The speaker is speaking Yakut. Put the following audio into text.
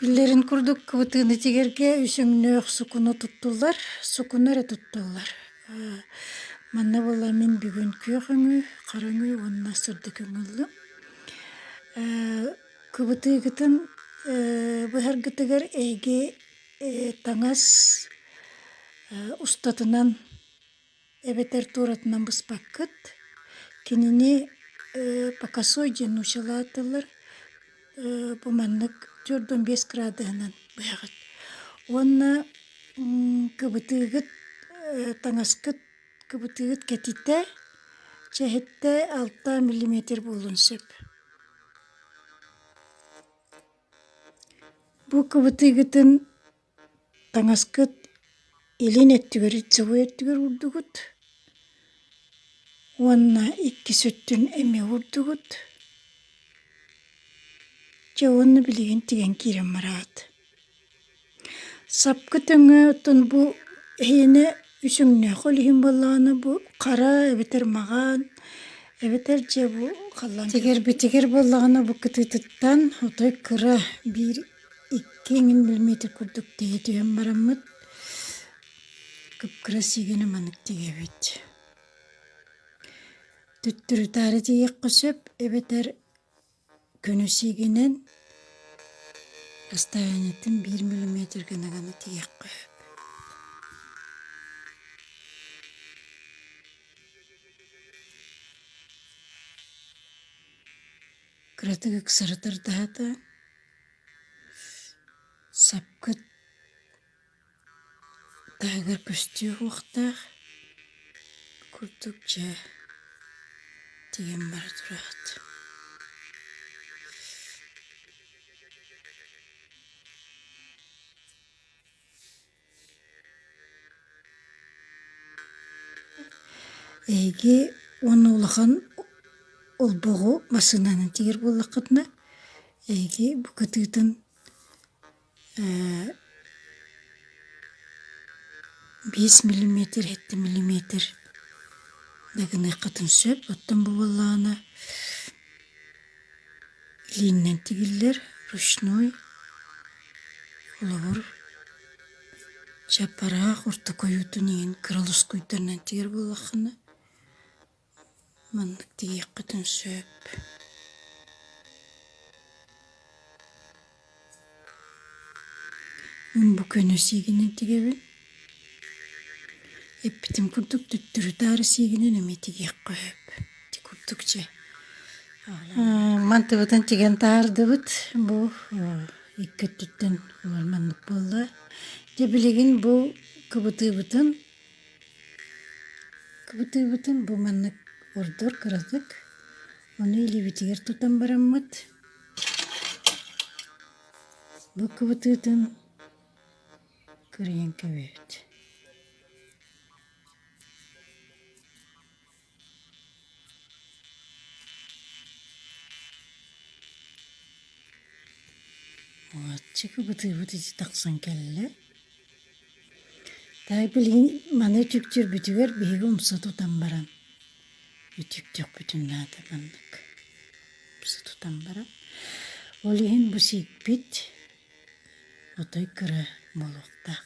Биллэрин курдук, кыбытыыны тигэргэ үс өҥнөөх сукуна туттуллар, сукуна эрэ туттуллар. Манна буолла мин бүгүн күөх өҥү, хара өҥү уонна сырдык өҥү ыллым. Кыбытыыгытын быһаргытыгар эһиги таҥас устатынан эбэтэр туоратынан быспаккыт. Кинини покосой диэн нууччалыы ааттыыллар. Бу маннык 45 градуһунан быһаҕыт. Уонна кыбытыыгыт таҥаскыт кыбытыыгыт кэтитэ чэһиттэ 6 миллиметр буолуон сөп. Бу кыбытыыгытын Таҥаскыт илин өттүгэр лицевой өттүгэр уурдугут уонна иккис өттүн эмиэ уурдугут. Дьэ уонна билигин тигэн киирэн бараҕыт. Сапкыт өҥө оттон бу эһиэнэ үс өҥнөөх ол иһин буоллаҕына бу хара эбэтэр маҕан эбэтэр дьэ бу халлаан тигэрбитигэр буоллаҕына бу кытыытыттан отой кыра биир икки эҥин миллиметр курдук тэйэ түһэн бараммыт кып-кыра сиигини маннык тигэбит. Төттөрү-таары тигиэххэ сөп эбэтэр көнө сиигинэн расстояниетын биир миллиметр гына гына тигиэххэ сөп. Кыратык ыксары тардаһата Сапкыт таһыгар көстүө уохтаах курдук дьэ тигэн бара тураҕыт. Эһиги уонна улахан олбоҕу массыынанан тигэр буоллаххытына, эһиги бу кытыытын 5 миллиметр, 7 миллиметр да гыныаххытын сөп. Оттон бу буоллаҕына илииннэн тигиллэр ручной холобур чаппараах ортоку ойуутун иһин кыра лоскуйдарынан тигэр буоллаххына маннык тигиэххитин сөп. Мин бу көнө сиигинэн тигэбин. Эппитим курдук төттөрү-таары сиигинэн эмиэ тигиэххэ сөп. Ити курдук чэ. Мантыбытын тигэн таһаардыбыт. Бу икки өттүттэн маннык буолла. Дьэ билигин бу кыбытыыбытын кыбытыыбытын бу маннык ордор кыратык. Ону илиибитигэр тутан бараммыт бу кыбытыытын кырыйан кэбиһэбит. Уочча кыбытыыбыт ити тахсан кэллэ. Таай билигин маны үтүктүүрбүтүгэр биһиги умса тутан баран үтүктүөхпүтүн наада маннык умса тутан баран. Ол иһин бу сиикпит отой кыра буолуохтаах.